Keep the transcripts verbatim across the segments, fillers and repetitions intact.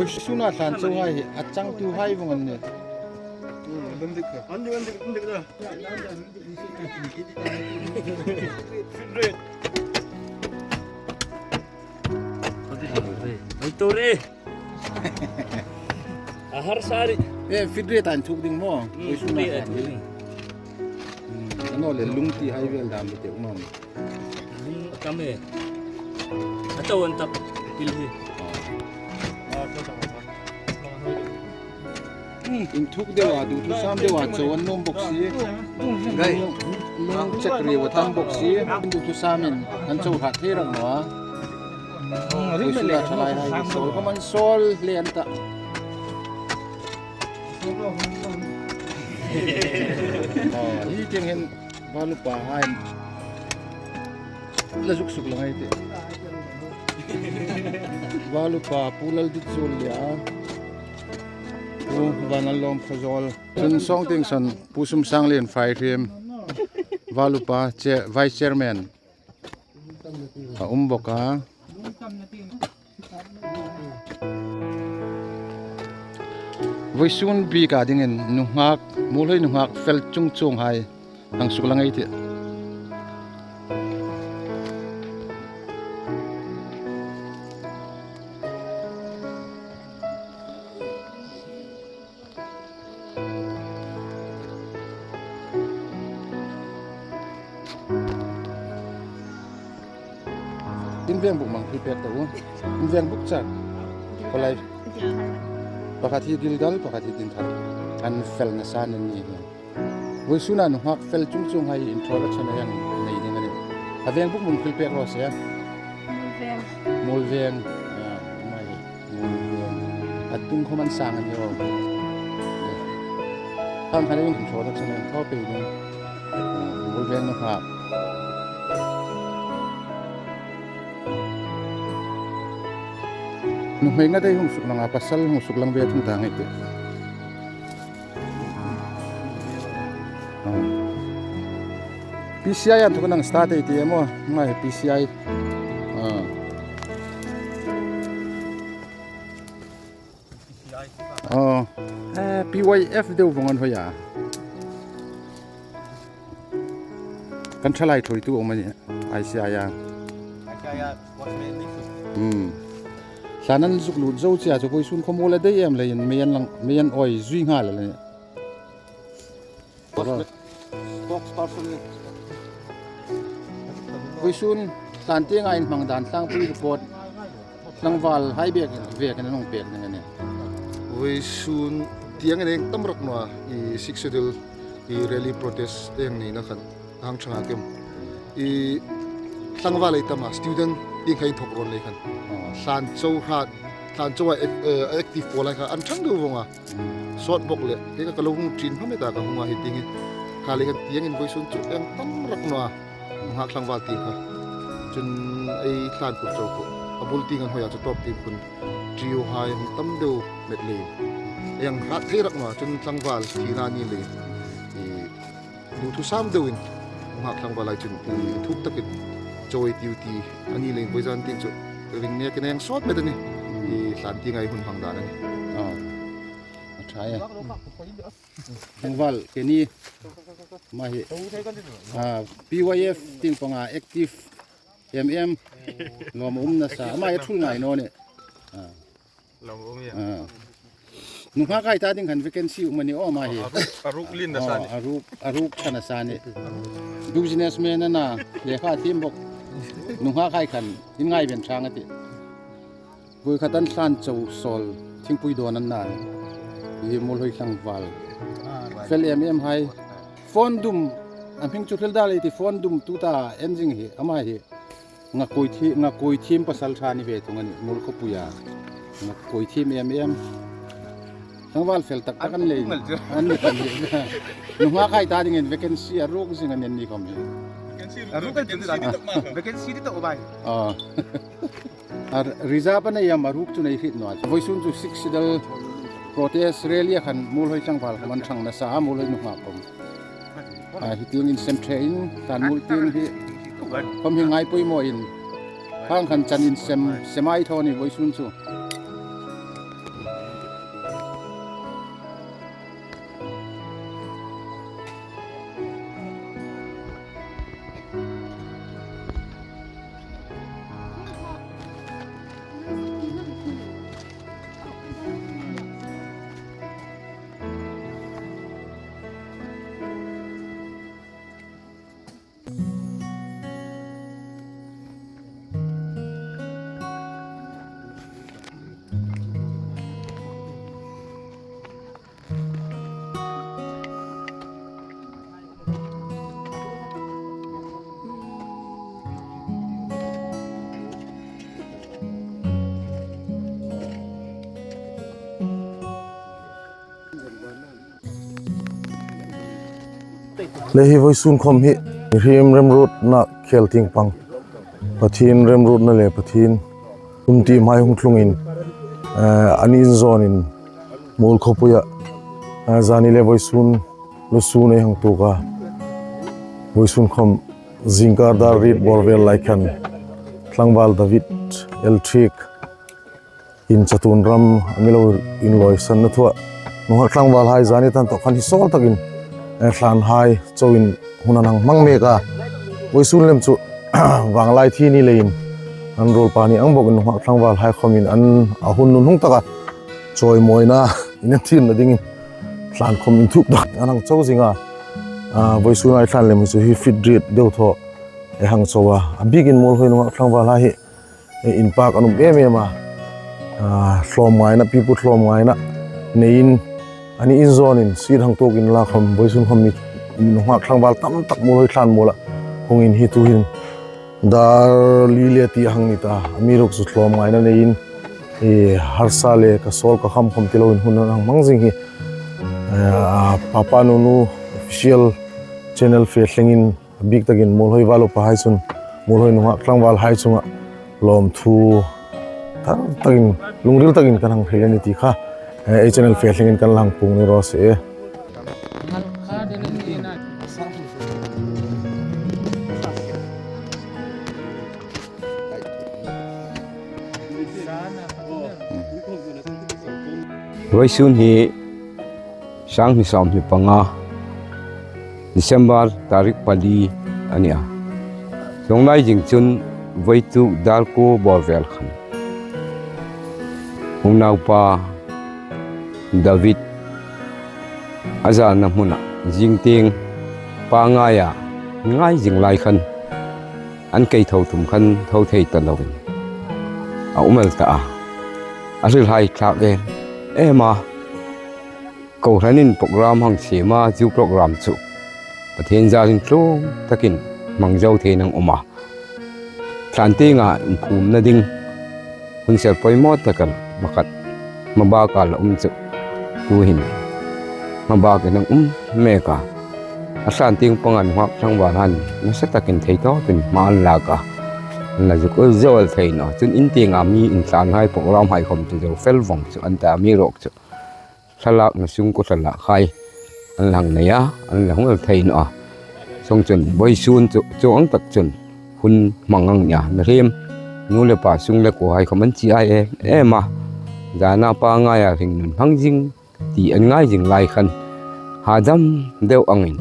Suna thlan chauhai hi a changtuhai vawng an nih. Oi, to re. A har sari. E, fit rate an thuk ding maw? Mm, oi, suna fit rate thlan an thuk ding. Mm, a naw le lung ti hai vel dam te um am. Lung a tam e. A to an tak pil hi. Inthuk deu a, duthusam deu a chau an nuom bok si. Gai. Lung, lung chak riau a tam bok si. Duthusam in an chau hrat thei rak naw a. Oi, suna thlalai hai hi sawl khawm an sawl hle an tah. Aw, hi tieng hin Valupa hai la zuk suk lang ei tih. Valupa Pu Lalditzuolia, Pu Vanlalawm Khawzawl. Chun sawng tieng san Pu Sumsanglien Faihriem, Valupa che-, Vice Chairman a um bok a. Vawisun bik a dingin nunghak, Muolhoi nunghak fel chung chuonghai hang suk lang ei tih. In veng buk mang hi pek ta u. In veng buk chak. Palai. Pakhat hi Gilgal, pakhat hi Dinthar. An fel nasa an ni hi. Vawisun a nunghak fel chung chuonghai introduction a hang nei ding a nih. A veng buk mun thil pek raw se. Muolveng. Muolveng. Ah, mai. A tung khawm an sang a ni aw. Khang khan a hung introduction a hang thaw pei ding. Muolveng nunghak. Nuhmei nga dei hung suk lang a, pasal hung suk lang ve thung ta ngei tih. Ah. P C I an thuk nang start ei tih maw, ngai P C I. Ah. Oh, eh, P Y F deu vawng an hoi a. Kan thalai thuoitu um a nih, I C I a. Hmm. Thlan an zuk lut zo che a chu vawisun khawmuol a dei em leiin mei an lang, mei an awi zui nghal a nih. Spokesperson. Vawisun thlan tienga inhmang dan tlangpui report tlangval hai bek vekin an hung pek ding a nih. Vawisun tieng a neng tam rak naw a, i Sixth Schedule i rally protest ei hang neina khan a hang ṭhang a kem. I tlangval ei tam a, student tieng kha inthawk rawn lei khan. Aw. Thlan chau hrat, thlan chau a, eh, active pawl hai kha an ṭhang deu vawng a. Sawt bawk le, kei ka lo hung ṭin hma met a ka hung a hi tieng hi. Kha le kan tieng in vawisun chu eng tam rak naw a. Nunghak tlangval tieng kha. Chun ei thlan kut chau khu. A bul tieng an hoi a chu tawp tieng khun. Trio hai hung tam deu met le. Eng hrat thei rak naw a, chun tlangval thina ni le. I duthusam deuin. Nunghak tlangval hai chun, i thuk takin. Chau ei tiu ti. A ni le vawizan tieng chu. Ring nekin eng sawt met a nih. I thlan tienga hun hmang dan a nih. Aw. A ṭha e. Tlangval, keini. Ama hi. Ah, P Y F tieng panga active M M. Lawm um nasa. Ama hi a thul ngai naw nih. Ah. Lawm um e. Ah. Nunghak hai ta ding khan vacancy um a ni aw ama hi. A ruk, a ruk lien nasa nih. Oh, a ruk, a ruk ṭha nasa nih. Businessman a na, lekha thiem bawk. Nunghak hai khan, in ngai ven ṭhang a tih. Voi khat an thlan chau sawl, thingpui dawn an na. Hi Muolhoi tlangval. Fel em em hai. Phone dum, a hming chu hril dal ei ti phone dum tuta en zing hi, ama hi. Ngakoi thi-, ngakoi thiem pasal ṭha ni ve thung a nih, Muol khawpuia. Ngakoi thiem em em. Tlangval fel tak tak an lei. An ni kan ni. Nunghak hai ta dingin vacancy a ruk zing a nih ni khawm hi. A ruk kan ti ta. Vacancy ti ta o bai. Ah. A reserve a nei am a ruk chu nei hriet naw a. Vawisun chu Sixth Schedule protest rally a khan Muolhoi tlangval khawm an ṭhang nasa a, Muolhoi nunghak khawm. A, hi tieng insem ṭhe in, kan mul tieng hi. Khawm hi ngai pawimaw in. Khang khan chan insem, sem ai thaw ni vawisun chu. Le hi vawisun khom hi, mihriem remruotna khel tieng pang, Pathien remruotna le Pathien kum ti hmai hung tlungin, eh, an inzawnin Muolkhawpuia, eh, zani le vawisun lusun ei hang tuok a. Vawisun khom zingkar dar riet bawr vel lai khan tlangval David L Thiek in chatuon ram a mi lo inlawisanna thua nunghak tlangvalhai zani tan tawh khan hi sawl takin, eh, thlanhai chauin hun an hang hmang mek a. Vawisun lem chu vanglai thi ni leiin an ruolpa ni ang bawkin nunghak tlangvalhai khomin an a hun nunhung taka chawimawina inentirna dingin thlan khom inthuk tak an hang chau zing a. Ah, vawisun ei thlan lem chu hi fit riet deu thaw ei hang chau a. A bikin Muolhoi nunghak tlangvalhai hi, eh, inpak an um em em a. Ah, hlawm ngaina, pipu hlawm ngaina neiin, an inzawnin seat hang tuok inla khom, vawisun khom mi nunghak tlangval tam tak Muolhoi thlan muola hungin hi tuhin dar li le ti hang ni ta, amiruokchu hlawm ngaina neiin, eh, harsa le ka sawl ka kham khom ti loin hun an hang hmang zing hi, eh, Papa Nunu Official Channel fe thlengin a bik takin Muolhoi val upahai chun, Muolhoi nunghak tlangvalhai chunga lawmthu thar takin, lungril takin kan hang hril a ni ti kha, eh, ei channel fe thlengin kan la hang puong ni raw se. Vawisun hi sang hni sawmhni panga, December tarik pali a ni a. Chuong lai zing chun vawituk dar kuo bawr vel khan unaupa David a zana hmuna zing tieng pangngaia ngai zing lai khan an kei tho tum khan tho thei ta loin a um el ta a. A hrilhai thlak em em a. Kohranin program hang siem a, chu program chu Pathien zarin tlung takin hmang zo theiin a um a. Thlan tienga inphumna ding hun sel poimaw taka hmakhat hmabaka la um chu tuhin hmabakin a um mek a. A thlan tieng panga nunghak tlangvalhan nasa takin thei tawpin hma an lak a. An la zuk ul zo el thei naw. Chun in tienga mi inthlanhai program hai khom chu zo fel vong chu an ta, amiruokchu thlalakna sungkuo thlalak hai an la hang nei a, an la hung el thei naw a. Chuongchun vawisun chu chuong ang tak chun hun hmang ang nia, mihriem nu le pa sung le kuo hai khom an chi ai em em a. Zana pangngaia hringnun hmang zing ti an ngai zing lai khan hadam deu angin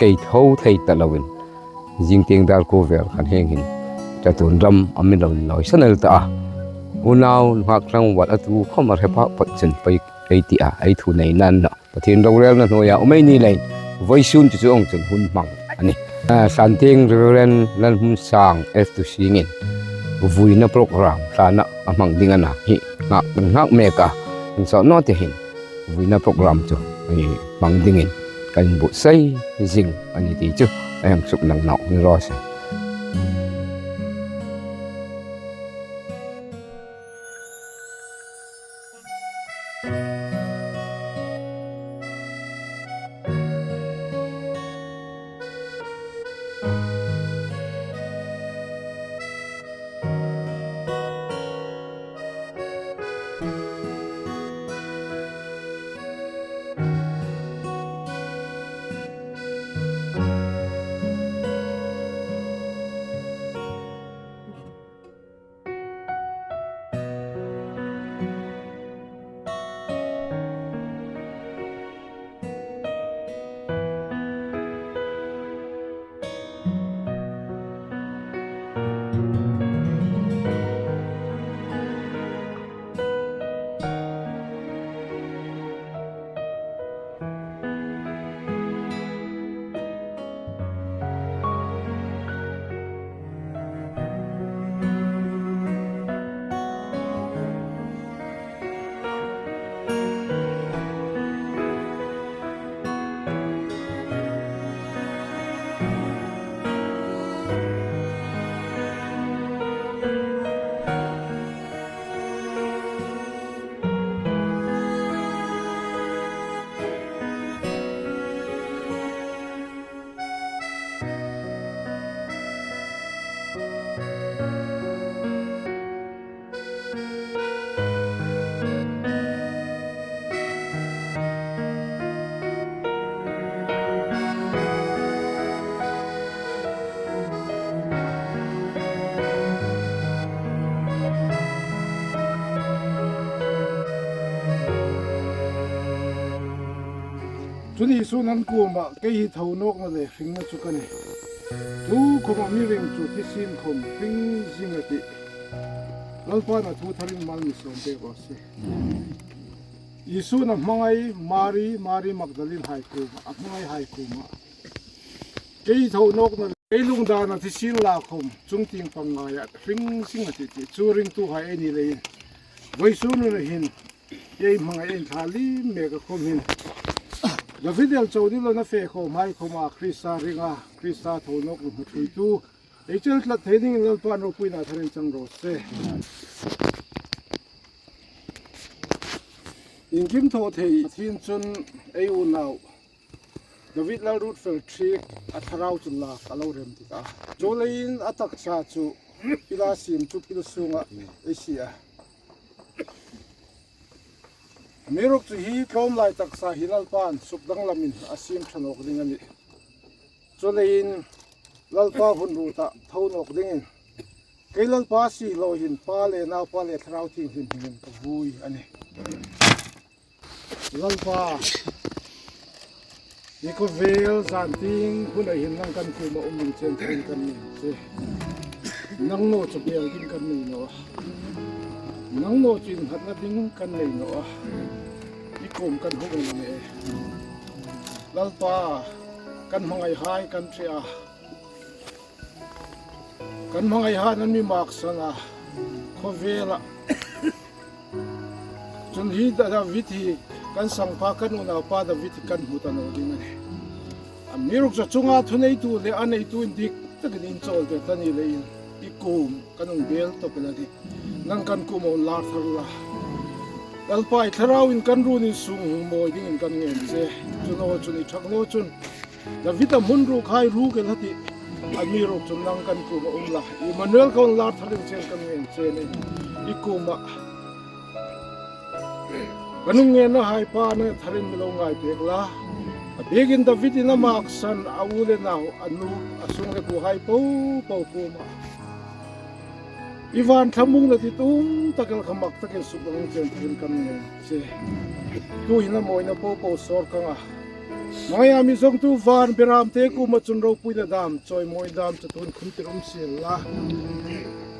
kei tho thei ta loin zing tieng dar kuo vel khan hieng hin chatuon ram a mi lo inlawisan el ta a. Unau nunghak tlangval a tu khom a hre phak phak chun poi ei ti a, ei thu nei nan naw. Pathien rorelna hnuoia um ei ni leiin vawisun chu chuong chun hun hmang a nih. A, thlan tieng Reverend Lalhmunsang F. Tusingin vuina program thlana a hmang ding a na hi nghak, nghak mek a. An sawt naw te hin vuina program chu, eh, hmang dingin kan inbuotsai zing a ni ti chu ei hang suklang naw ni raw se. Chun Isun an kuomah, "Kei hi thonawkna le hringna chu ka nih. Tukhawma mi ring chu thi sin khawm hring zing a tih." Lalpa'n a thu tharin mal mi sawm pek raw se. Isun a hmangai Mari, Mari Magdalene hai kuomah, a hmangai hai kuomah, "Kei thonawkna, kei lungdana thi sin la khawm chungtieng pang ngaiah hring zing a tih," ti chu ringtuhai ei ni leiin, vawisun hun hin ei hmangai ei thla lim mek a khawm hin, David el chau ni lo na fe khawmhai khawma Krista ringa, Krista thonawkna hmu thuoitu ei chel tlat thei dingin Lalpa'n ropuina tharin chang raw se. Iengkim thaw thei Pathien chun ei unau David Lalruotfel Thiek a thlarau chun lak a lo remti ta. Chuleiin a taksa chu pila siem chu pil sunga ei sie a. Amiruokchu hi tlawmlai taksa hi Lalpa'n sukdanglamin a siem ṭha nawk ding a nih. Chuleiin Lalpa hun ruota tho nawk dingin, kei Lalpa si lo hin Pa le Naupa le Thlarau Thienghlim hmingin ka vui a nih. Lalpa, hi khawvel zantieng huna hin nang kan kuoma um ding chen tharin kan ngen che. Nang naw chu bel ding kan nei naw a. Nang naw chu innghatna ding kan nei naw a. I kuom kan hung um a nih. Lalpa, kan hmangaihai kan hre a. Kan hmangaihaiin an mi maksan a, khawvela. Chun hi Da-, David hi kan sangpa, kan unaupa David hi kan hmu ta naw ding a nih. Amiruokchu a chunga thuneitu le a neitu indik takin inchawltir ta ni leiin i kuom kan hung bel tawp el a nih. Nang kan kuoma hung lar thar la. Lalpa, i Thlarauin kan runin sung hung mawi dingin kan ngen che. Chu naw chun i ṭhak naw chun David-a hmun rukhai ruk el a tih. Amiruokchu nang kan kuoma um la. Immanuel, kan hung lar thar ding chen kan ngen che a nih. I kuoma kan hung ngennahai Pa, nang tharin mi lo ngai pek la. A biekin David-in a maksan a u le nau, a nu, a sung le kuohai po po kuoma i van thlamuongna ti tum tak el kha mak takin suklang chen tharin kan ngen che. Tuhin a mawina po po sawr ka nga. Hmangaia mi zawngtu van beramte kuoma chun ropuina dam, chawimawi dam chu tuhin khumtir um sien la.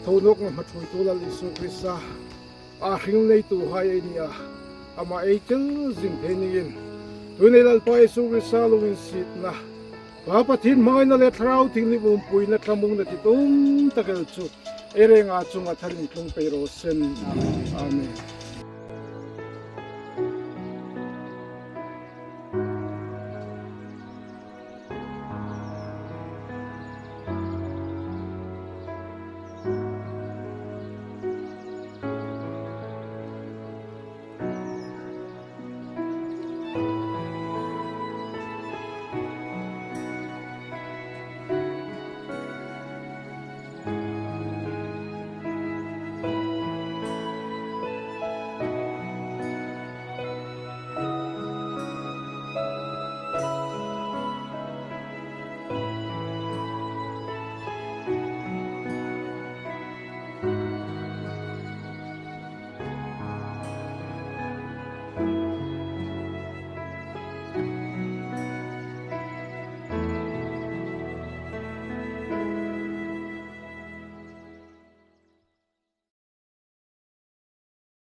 Thonawkna hmu thuoitu Lal Isu Krista, a hring neituhai ei ni a, ama ei tel zing thei niin, tuhin ei Lalpa Isu Krista lunginsietna, Pa Pathien hmangaina le Thlarau Thienghlim umpuina thlamuongna ti tum tak el chu ei renga chunga tharin tlung pei raw se. Amen.